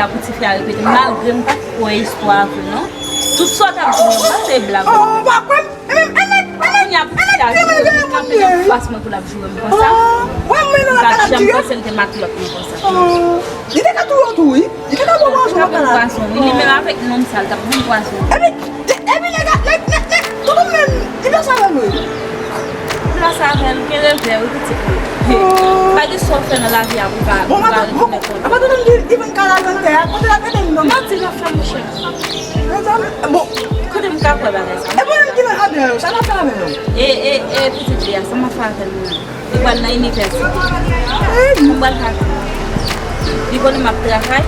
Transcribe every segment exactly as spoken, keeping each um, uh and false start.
Pou ti frè a repete, malgre m pa t kwè istwa a vre non. Tout sa w t ap di m yo, pa se blag. Oh, ou pa kwè m? E menm, e nèg, e nèg, kounye a pou ti frè a joure m, li kanpe nan fas mwen pou l ap joure m konsa. M pa t janm panse l te matlòt mwen konsa. Li te ka touye w tou, wi. Li te ka pran pwason nan kay la. Li menm avèk nonm sa, l t ap pran pwason. Epi, epi nèg, nèg, nèg, nèg, tonton menm, li danse avè l, wi. Plas avè l, gen revè, wi, pitit mwen. Pa gen sa w fè nan lavi a pou pa, pou pa retounen kò l. Apa tonton di, li vin kay la nan tè a, kote l ap ede nou? Manti l ap fè, monchè. Bon. Kote m ka kwè bagay sa? E bon, ki nan avè yo, sa n ap fè avè yo? E, e, e, pitit li a, sa m ap fè avè l menm? Li pral nan inivèsite. Mwen pral pa. Li konnen m ap travay.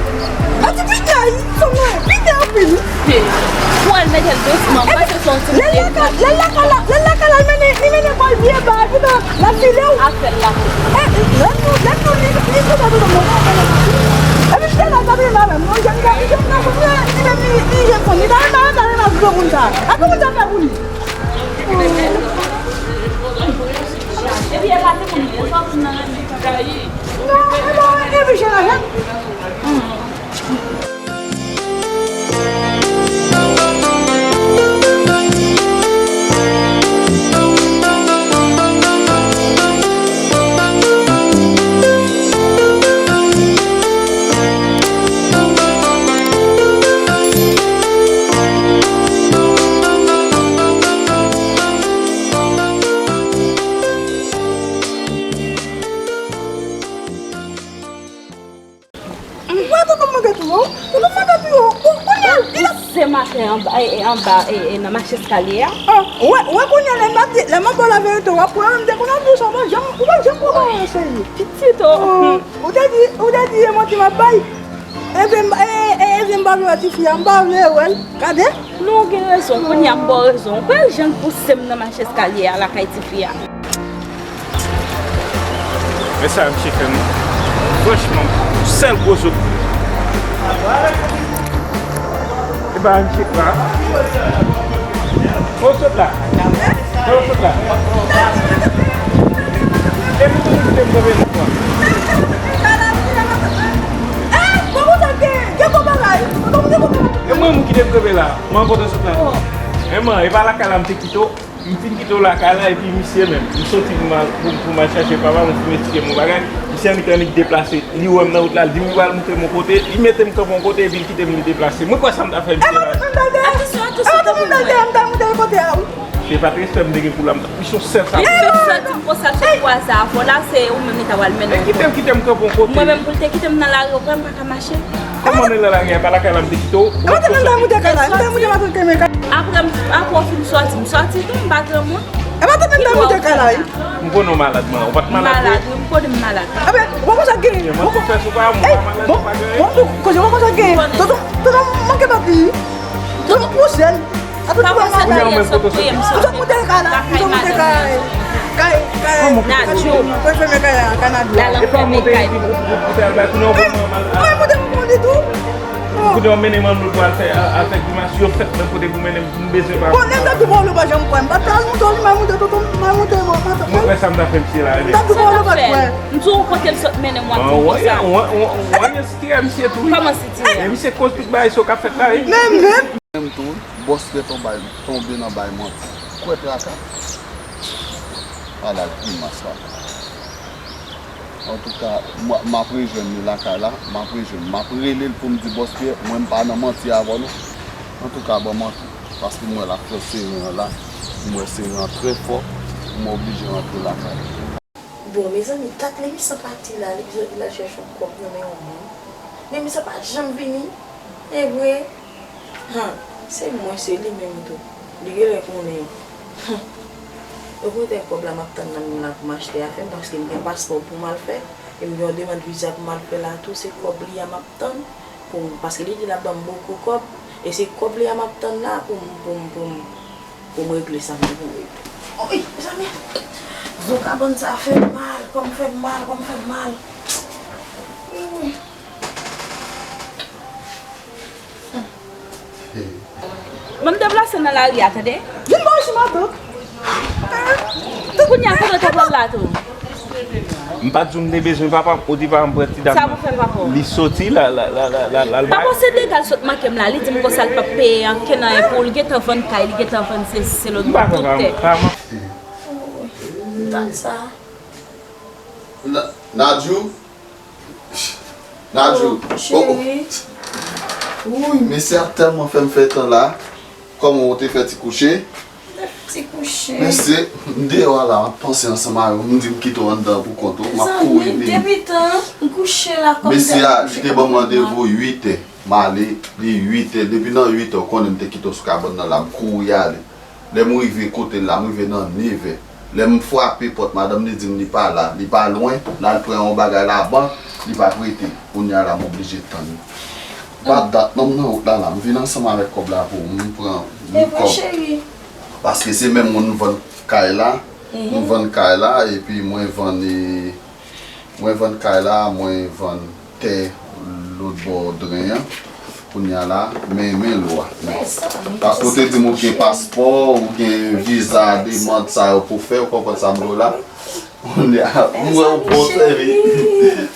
A ti pita, fanm nan pita anpil. Pou al mete l dousman, pase son ti lè l lakay, lè l lakay la, lè l lakay la, li mennen, li mennen kò l byen ba, poutan l ap file w. Afè l la. E, lè nou, lè nou, li, li kontan tout moun. Epi chita la, sa vin la menm, non, jèn gason, jèn gason, li menm, li, li jèn fanm, li ta renmen, ta renmen granmoun sa. A granmoun sa fè pou li. Epi e pa te konn konsa pou nan renmen. Non, e pa, e pa, e pa, Mwen tonton manke tou yo. Tonton manke tou yo. Ou konnen li la. Se maten anba, e, e, anba, e, e, nan mache eskalye a. Ah, wè, wè kounye a lè m ap di, lè m ap ba w laverite, w ap pran, m te konn ap di w sa, ou pa janm, ou pa janm pran bagay an serye. Pitit o. Oh, ou te di, ou te di e manti m ap bay. Ebyen, m, e, e, ebyen, m pa vle wè tifi a, m pa vle wè l. Gade. Non, ou gen rezon, kounye a m ba w rezon. Ou kwè jan l pouse m nan mache eskalye a lakay tifi a. Men sa misye fè m. Franchman, sèl gwo zot. E ba misye pa. Bon, sot la. Bon, sot la. E pou tout moun ki te m kanpe la. E mwen, moun ki te m kanpe la. Mwen, kote sot la. E mwen, e pa lakay la, m te kite w. M fin kite w lakay la epi misye menm, m soti pou m al, pou, pou m al chache papa m, pou m esplike m yon bagay. Misye annik, annik deplase. Li wè m nan wout la, li di m li pral moute m yon kote, li mete m kanpe yon kote epi l kite m li deplase. Mwen kwè sa m ta fè misye la. Atansyon, atansyon, tanpri mwen. Se pa t respè m te gen pou l la, m t ap pise yon sèl sa. Epi w soti m konsa sou kwaze avè w la, se ou menm li ta pral mennen yon kote. E kite m, kite m kanpe yon kote. Mwen menm pou l te kite m nan lari, ou kwè m pa ka mache? Kòman w nan lari a, pa lakay la m te kite w? Ou pa t konnen m ta moute kay la, m ta moute maten kay la. Apre, apre w fin sòti, m sòti tou, m pa granmoun. E pa tande m ta moute kay la, wi. M konnen w malad, man. Ou pa t malad, wi. Malad, wi, m konnen m malad. Ebyen, ou pa konn sa k genyen. Mwen tou fè sou pa, mwen pa malad, mwen pa gen anyen. Bon, bon, koze, ou pa konn sa k genyen. Tonton, tonton manke papi. Tonton pouse l. Apre tou, mwen sot moute kay la, m sot moute kay. Kay, kay, kay, mwen fèmen kay la, kay Nadyo. E pa monte epi ou, ou, ou te al bay kounye a, ou pran mal. Mwen moute pou mwen li tou. Kounye a w mennen m annot pou al fè, al fè grimas yo fèt nan kote pou mennen m, m bezwen pa. Bon, lè m t ap di w pa w pa janm kwè m, m pa t al moute w, li m al moute tonton, m al moute mwen, mwen. Mwen kwè sa m ta fè misye la, ebyen. M t ap di w pa w pa kwè. M di w kote l sot mennen m, w ap di m konsa. Ou wè, ou wè, ou wè, ou wè, misye tou, wi. Kòman sitiyasyon? E misye koz tout bagay sa yo k ap fèt la, wi. Men, men. Menm tou, bòs Pyè tonbe, tonbe nan bay manti. Kwè traka. Ala grimas papa. Antouka, m, m ap rejwenn li lakay la, m ap rejwenn. M ap rele l pou m di bòs Pyè, mwen m pa nan manti avè w non. Antouka, ban m antre, paske m wè l ap fè seren an la, m wè seren an trè fò, m oblije rantre lakay. Bon, mezanmi, dat Lemisan pati la, li bezwen vin al chèche yon kòb nan men yon moun. Lemisan pa janm vini. E vre? Han, se mwen, se li menm tou. Li genlè konnen. Okontrè, kòb la m ap tann nan men l la pou m achte afè m, paske m gen paspò pou m al fè, e m gen yon demann viza pou m al fè la tou, se kòb li a m ap tann, pou m, paske li di l ap ban m bokou kòb, e se kòb li a m ap tann la pou m, pou m, pou m, pou m regle sa m gen pou m regle. Oy, mezanmi, zo kabann sa fè m mal, kò m fè m mal, kò m fè m mal. Oy. Ban m deplase nan lari a, tande? Vin bò isi, matant. Kounye a, kote w te pran la tou? M pa t di w m te bezwen papa m, ou di papa m pran ti dam nan. Sa pou fè papa w? Li soti la, la, la, la, la, la, l Papa bay. w se dega l sot manke m la, li di m konsa l p ap peye ankenn anyen pou ou, li gentan vann kay, li gentan vann se, se lòt M pa bò, tout konprann, tè. pa man. Dat sa. Na-, Nadjou? Nadjou? Oh, cheri. Wouy, mesye ap tèlman fè m fè tan la. Kòman ou te fè ti kouche? Ti kouche. Mesye, m deyò a la, m ap panse ansanm avè w. M di m kite w anndan pou kont ou. M ap kouri vini. Zanmi, depi tan, m kouche la kòm Mesye a, li te ban m randevou uit è. M ale, li uit è. Depi nan uit è, ou konnen m te kite w sou kabann nan la, m kouri ale. Lè m rive kote l la, m rive nan nèv è. Lè m frape pòt, madanm li di m li pa la, li pa lwen, l al pran yon bagay labank, li pa t rete. Kounye a la, m oblije tann li. M pa dat non, m nan wout la la, m vin ansanm avèk kòb la pou ou, m pran, m kòb. Paske se menm moun m vann kay la, m vann kay la, epi mwen vann, e, mwen vann kay la, mwen vann tè lòt bò dren an. Kounye a la, men, men lwa. Men. Paske ou te di m ou gen paspò, ou gen viza, demann sa yo pou fè, ou konprann sa m di w la? Kounye a, m wè ou bon sèvi.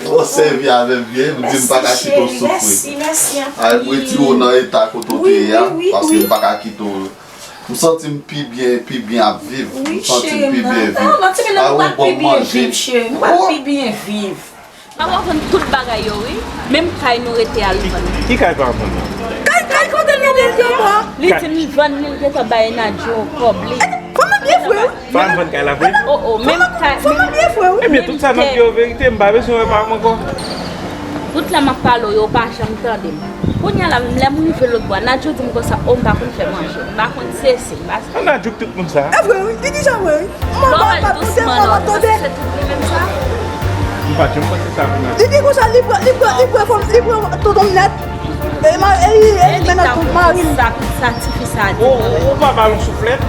Bon sèvi avè m byen, m di m pa ka kite w soufri. Al retire w nan eta kote w te ye a, paske m pa ka kite w. M santi m pi byen, pi byen ap viv. M santi m pi byen viv. Ay, ou ban m manje. Pi byen viv. Papa vann tout bagay yo, wi. Menm kay nou rete al vann. Ki kay pa vann nan? Kay, kay kote l rete l gentan. Li di m vann li, l gentan bay Nadjo kòb li. Fanm nan byen fre, wi. Pa vann kay la vre? Oh, oh, menm kay. Fanm nan byen fre, wi. Ebyen, tout sa n ap di yo verite, m pa bezwen wè pa m ankò. Tout la m ap pale w, yo pa janm tande m. Kounye a la menm, lè m rive lòt bò a, Nadjo di m konsa, o, m pa konn fè manje, m pa konn sesi, m pa An Nadjou k tout moun sa. E vre, wi. Didi sa vre, wi. Mwen pa, pa tande, mwen pa tande. M pa t janm panse sa pou Nadjou. Didi konsa, li pran, li pran, li pran fanm, li pran tonton m nèt. E ma-, e, e, e li menaj mari m. Sa, sa tifi sa a di. Ou, ou pa ba l yon souflèt?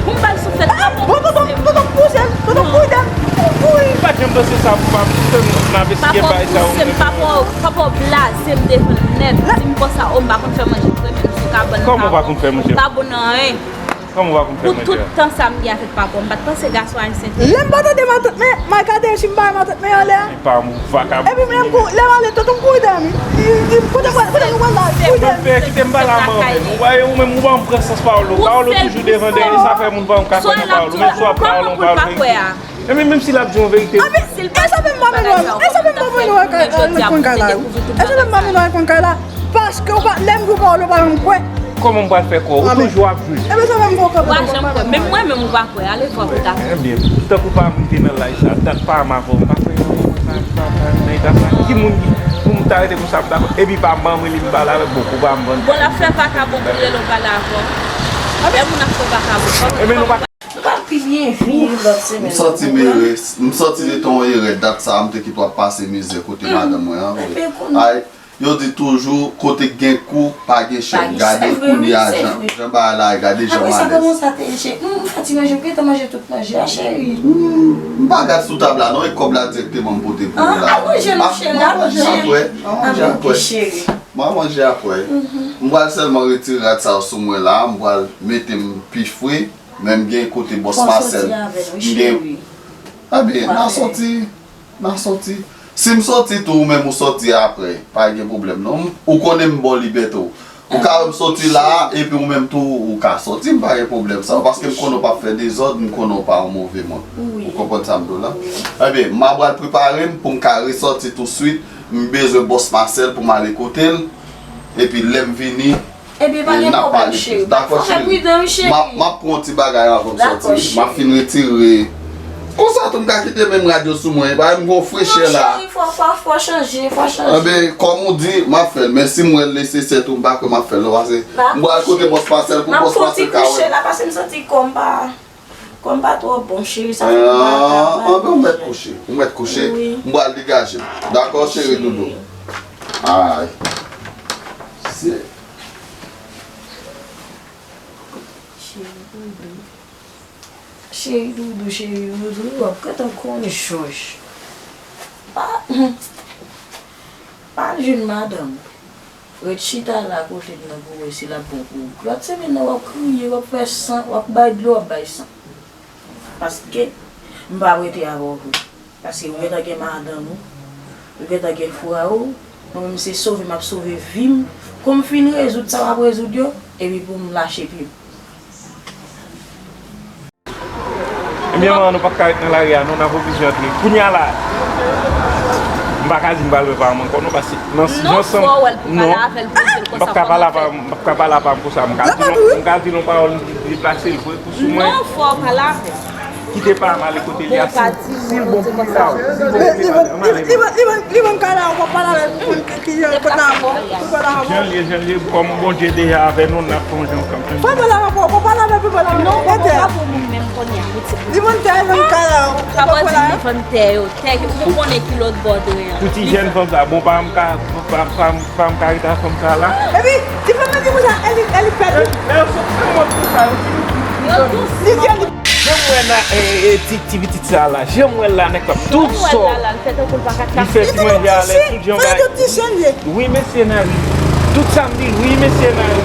Pou m ba l souflèt, papa, tonton, tonton pouse l, tonton kouri dèyè m, kouri. M pa t janm panse sa pou papa, sèlman nan vestiè bay sa ou menm. Papa, papa blaze m devan l nèt, di m konsa, o, m pa konn fè manje, m renmen m sou kabann. Kòman w pa konn fè manje? M pa bon nan anyen. Kòman w pa konn fè manje a? Pou tout tan sa m gen avèk papa, m pa t panse gason ayisyen te. Lè m pa tande matant mwen, m al gade si m pa wè matant mwen anlè a. Epa yon vakabon. Epi menm kou, lè m ale, tonton m kouri dèyè m, wi. Li, li, kote m pral, kote nou pral la, li kouri dèyè m. Kite m pale a manman m. Ou pa, ou menm, ou pa pran sans pawòl ou. Pawòl ou toujou devan dèyè, sa fè moun pa yon ka kwè nan pawòl ou. Menm si w ap pale yon pawòl verite. Ebyen, menm si l ap di yon verite. Ebyen, e sa fè m pa mennen w, e sa fè m pa mennen w al konn kay la, wi. E sa fè m pa mennen w al konn kay la. Paske w pa, lè m di w pawòl, ou pa janm kwè. Kòman m pral fè kwè? Ou toujou ap jwe. Ebyen, sa fè m fè w kwè. Ou pa janm kwè. Menm mwen menm, ou pa kwè. Ale fò pou ta. Ebyen, tankou pa m te nan laj sa, dat pa m avè w, m pa kwè nan eta sa. Ki moun ki, pou m ta rete konsa, m ta kwè. Epi pa m ban mwen li, m pale avèk, bon, ou pa m vann. Bon, l ap fè vakabon pou l rele w pale avè w. Lè moun ap fè vakabon, fò. Ebyen, nou pa M pral pi byen viv lòt semèn. M santi m ere, m santi se te yon erè dat sa a, m te kite w ap pase mizè kote madanm mwen an vre. Ay, yo di toujou, kote k gen kou, pa gen chèf. Gade kounye a jan, jan bagay la ye, gade jan m alèz. Apre sa, kòman sa te ye, cheri? M fatige, m gentan manje tout manje a, cheri. M pa gad sou tab la non, e kòb la dirèkteman m pote pou ou la. Al manje non, cheri, al manje. M a manje apre. M a manje apre. M pral sèlman retire rad sa yo sou mwen la, m pral mete m pi fre. Men m gen kote bòs Masèl. M gen. Ebyen, n a soti. N a soti. Si m soti tou, ou menm ou soti apre. Pa gen pwoblèm non. Ou konnen m ba w libète w. Ou ka wè m soti la, epi ou menm tou, ou ka soti, m pa gen pwoblèm sa. Paske m konnen w p ap fè dezòd, m konnen w pa yon move moun. Ou konprann sa m di w la? Ebyen, m a pral prepare m pou m ka resòti touswit. M bezwen bòs Masèl pou m ale kote l. Epi lè m vini, Ebyen, pa gen pwoblèm, cheri. Dakò, cheri. M ap, m ap pran yon ti bagay anvan m soti. M ap fin retire. Konsa tou, m ka kite menm rad yo sou mwen. Bagay m gon frechè la. Non, cheri, fò, fò, fò chanje, fò chanje. Enben, kòm ou di, m ap fè l. Men si m wè l nesesè tou, m pa kwè m ap fè l non, paske m pral kote bòs Masèl pou bòs Masèl ka wè m. M ap soti kouche la, paske m santi kò m pa, kò m pa twò bon, cheri, sa fè m pa ka. Enben, ou mèt kouche. Ou mèt kouche. M pral degaje m. Dakò, cheri doudou. Ay. Se Cheri doudou. Cheri doudou, cheri doudou, w ap gentan konn jòj. Pa, pa al jwenn madanm ou. Ret chita la kote l nan pou w wè si l ap bon pou ou. Lòt semèn nan, w ap kriye, w ap fè san, w ap bay dlo, w ap bay san. Paske m p ap rete avè w vre. Paske ou gentan gen madanm ou, ou gentan gen frè ou, mwen menm se sove m ap sove vi m. Kou m fin rezoud sa m ap rezoud yo, epi pou m lache pye m. Ebyen, manman, nou p ap ka ret nan lari a, non, n ap oblije antre. Kounye a la, m pa ka di m pral wè paran m ankò, non, paske nan jan san. Non, m p ap ka pale a paran m, m p ap ka pale a paran m konsa. M ka di l yon pawòl deplase l vre pou sou mwen. Non, fò w pale avè l. Kite pa m ale kote li a, si l bon pou li la, si l bon pou li la, ann ale. Li ban m kay la, ou pa pale avè l pou ki jan, kot la, pou pale avè l. Jan l ye, jan l ye, kòm Bondye deja avè nou, n ap fè yon jan kanmenm. Fò pale avè l, fò pale avè l, pou pale avè l. Non, ou pa pou moun menm kounye a, pitit. Li vann tè, li vann kay la, ou pa pale avè l. Li vann tè yo, tè yo, ou konnen ki lòt bò dwe an. Pou ti jèn fanm sa, bon, pa m ka, pa, pa, pa m ka ret ak fanm sa la. Epi, ti fanm nan di konsa, e li, e li pèdi. Lè yo sot nan mòd konsa, yo fin. Li di, li Jan m wè la, e, e, ti, ti pitit sa la, jan m wè l la, nèg k ap tout sò. Li fè ti manje alèz, tout jan bagay. Wi, mesye Nari. Tout sa m di l, wi, mesye Nari.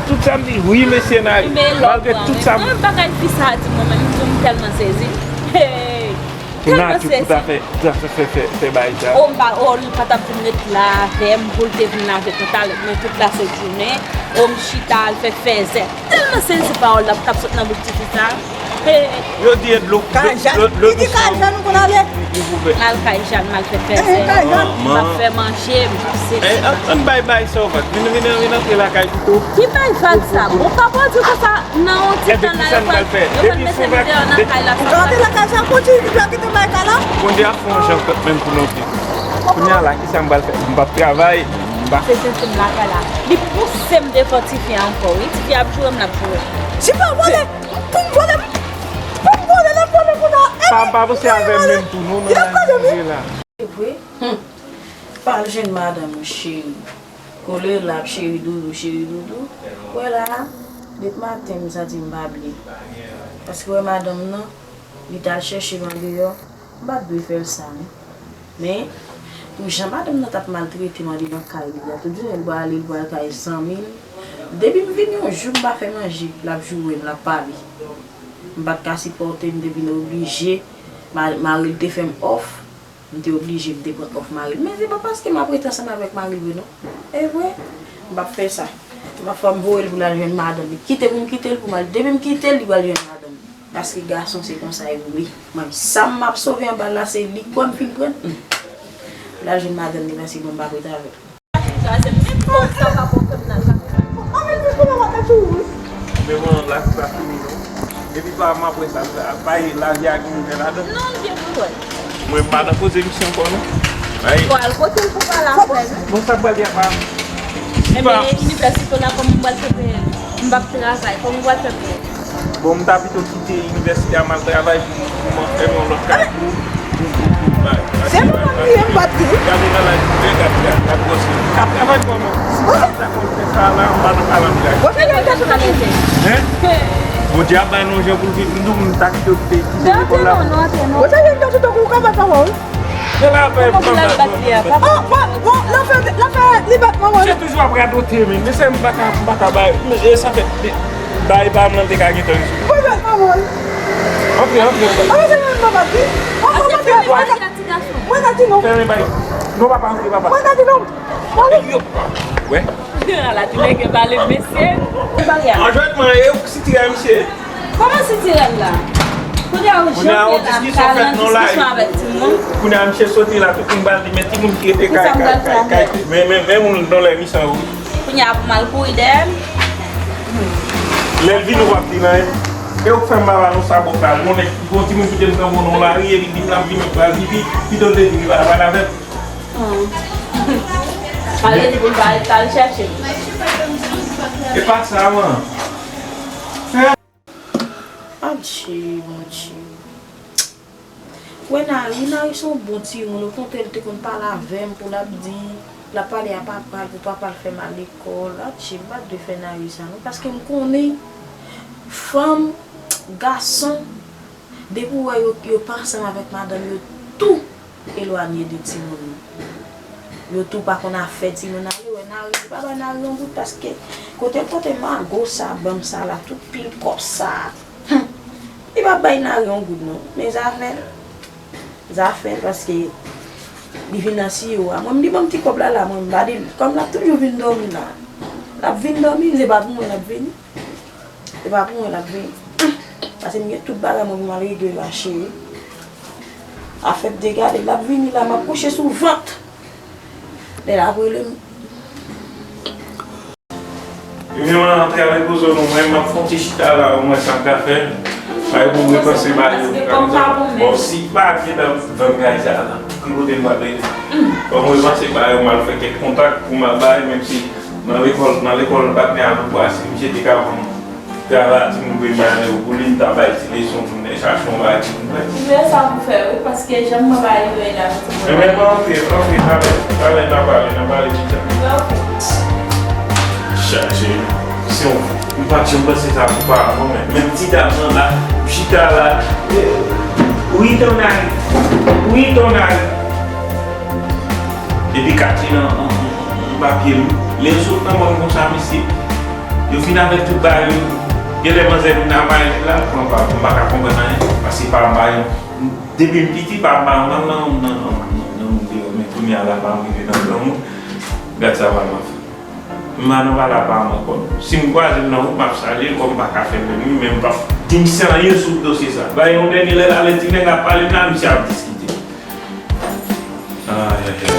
Tout sa m di l, wi, mesye Nari. Malgre tout sa m. Mwen, bagay fi sa a di mwen menm, m tèlman sezi. Pou Nari, pou ta fè, pou ta fè, fè, fè, fè bagay sa. O, m pa, o, li pa t ap vin ret la avè m, pou l te vin la avè m talè, men tout lasent jounen, o, m chita, al fè fèzè. Tèlman sezi pawòl la k ap sot nan bouch tifi sa. Yo di e dlo, dlo, dlo, dlo dous. Li di Kajan nou konn ale. M al Kajan, m al fè fèzè. M ap fè manje, m ap sezi. Ann bay bay sa w vag. Vin, vin, vin antre lakay pito. Ki bay vag sa? Bon, pa pran di konsa nan yon ti tan la, yo pral, yo pral mete m deyò nan kay la. Ou ka antre lakay sa, kontinye, ou ka kite m bay kay la. Kondye a fè yon jan kòt menm pou nou di. Kounye a la, kisa m pral fè? M p ap travay, m pa. Se tenten m lakay la. Li pouse m devan tifi a ankò, wi. Tifi a ap joure m, l ap joure m. Si pa vole, pou m vole, pou m vole, lè m vole pou ta. Pa, pa panse avè m menm tou, non, non, non, la. Se vre? Hum. Pa al jwenn madanm ou, cheri. Kole l ap cheri doudou, cheri doudou. Wè la, depi maten m santi m pa byen. Paske wè madanm nan, li t al chèche m andeyò. M pa t dwe fè l sa, non. Men, pou jan madanm nan t ap maltrete m andedan kay li a, tout jounen l pral ale, l pral kay zanmi l. Depi m vini yon jou m pa fè manje, l ap joure m, l ap pale. M pa t ka sipòte, m te vin oblije, ma-, mari l te fè m òf, m te oblije, m te pran òf mari l. Men se pa paske m ap rete ansanm avèk mari l vre, non. E vre, m p ap fè sa. M ap fè m voye l pou l al jwenn madanm li. Kite pou m kite l, pou m al, depi m kite l, li pral jwenn madanm li. Paske gason se konsa yo ye. Mwen, sa m ap sove anba l la, se li k wè m fin pran. L al jwenn madanm li, paske mwen m p ap ret avè l. Men mwen, lavi pa fini non. Depi pa m apre sa, bay lavi a gen ouvè ladan. Non, gen pou wè. Mwen pa nan koze misye ankò non. Bon, al kote l pou pale avè l. Bon, sa pral di apa. Ebyen, inivèsite w la, kòman w pral fè peye l? M p ap travay, kòman w pral fè peye l? Bon, m ta pito kite inivèsite a, m al travay pou, pou m fèmen yon lòt kay pou, pou, pou, pou, bay. Se manman m li ye, m pa t di. Gade nan laj mwen, gad, gad, gad gwosè. K ap travay kòman? Si m pa t ta konn fè sa la, m pa t ap pale anpil ak. Gwosè, gen gason k ap rete. Hein? Bondye ap bay nou jan pou l viv, m di w, m ta kite w kite, kite lekòl la. Gwosè, gen gason tankou w k ap bat manman w. Gen la bay. Kòman pou l al bat li a, papa? Oh, bon, bon, l ap fè, l ap fè li bat manman l. Misye toujou ap radote, men, mesye, m pa ka, m pa ka bay, men, e sa fè, bay pa m nan te ka gentan rezoud. Mwen bat manman l. Antre, antre. Antre, se mwen m pa bat li. Antre, antre, antre. Mwen ka di non. Fèmen bay. Non, papa, antre, papa. Mwen ka di non. Mwen ka di non. Wè. Ala ti nèg yo pale mesye. Anjwètman, e ou k sitirè misye. Kòman sitirè l la? Kounye a ou janbe la, m ka nan diskisyon avèk timoun. Kounye a misye soti la, tout moun pral di, men timoun ki rete kay, kay, kay, kay, men, men, men moun nan lè misan wi. Kounye a pou m al kouri dèyè l. Lè l vini, w ap di l anyen. E ou k fè m pa ba nou sa bòk la, yon nèg, yon timoun kite m kanpe nan lari, epi di m l ap vini, l pral vini, pito l te di li pa pral avè m. Pale di pou l pa al chèche l. E pa sa, man. Adje, Bondye. Wè Nari, Nari se yon bon timoun. Okontrè, li te konn pale avè m pou l ap di, l ap pale a papa l, pou papa l fè m al lekòl. Adje, m pa t dwe fè Nari sa, non, paske m konnen fanm, gason, depi w wè yo, yo pa ansanm avèk madanm yo, tou elwanye de timoun yo. Yo tou pa konn afè timoun ale, wè Nari, li pa bay Nari yon goud, paske kote l pote mago sa, ban m sa la, tout pil kòb sa, hum, li pa bay Nari yon goud, non. Men zafè l, Zafè l, paske li vin nan siyo a. Mwen, m di, "Ban m ti kòb la la," mwen, m pa di l. Kòm l ap toujou vin dòmi la, l ap vin dòmi, se pa pou mwen l ap vini. Se pa pou mwen l ap vini. Paske m gen tout bagay mwen pou m al regle la, cheri. Afè m te gade, l ap vini la, m ap kouche sou vant. Lè l ap rele m, Ebyen, mwen antre avèk rezo nou, mwen, m ap fè yon ti chita la, ou wè sa m ka fè. Bay pou m repanse bagay yo. Bon, si pa gen nan, nan kay sa la, ki kote m pral rete? Fò m repanse bagay yo, m al fè kèk kontak pou m al bay, menm si nan lekòl, nan lekòl, patnè a nou pase, misye te ka ban m travay a timoun premye ane yo pou li, m ta bay ti leson pou m chache yon bagay pou m fè. Ou gen sa pou fè, wi, paske jan m pa li menm la. Ebyen, bon, antre, antre, talè, talè, n a pale, n a pale pita. Chaje, se yon, m pa t janm panse sa pou paran mwen, men, men ti dam nan la, chita la, wi, ton mari, wi, ton mari. Epi Katrina an, an, an, an papye l, wi. Lè yo sot nan mòn konsa, mesye, yo fin avèk tout bagay yo. Genlè manzè vin nan maryaj la, mwen pa, mwen pa ka konprann anyen, paske pa maryaj. Depi m piti, pa, pa m al nan, nan, nan, nan, nan moun deyò, men kounye a la, pa m rive nan granmoun. Gad sa pa m ap fè. M pa nan pale ak pa m ankò. Si m kwaze l nan wout, m ap salye l, kòm m pa ka fè l menm, wi, men m p ap di misye anyen sou dosye sa. Bay yon dènye lè la, lè ti nèg ap pale m la, misye ap diskite. Ay, ay, ay.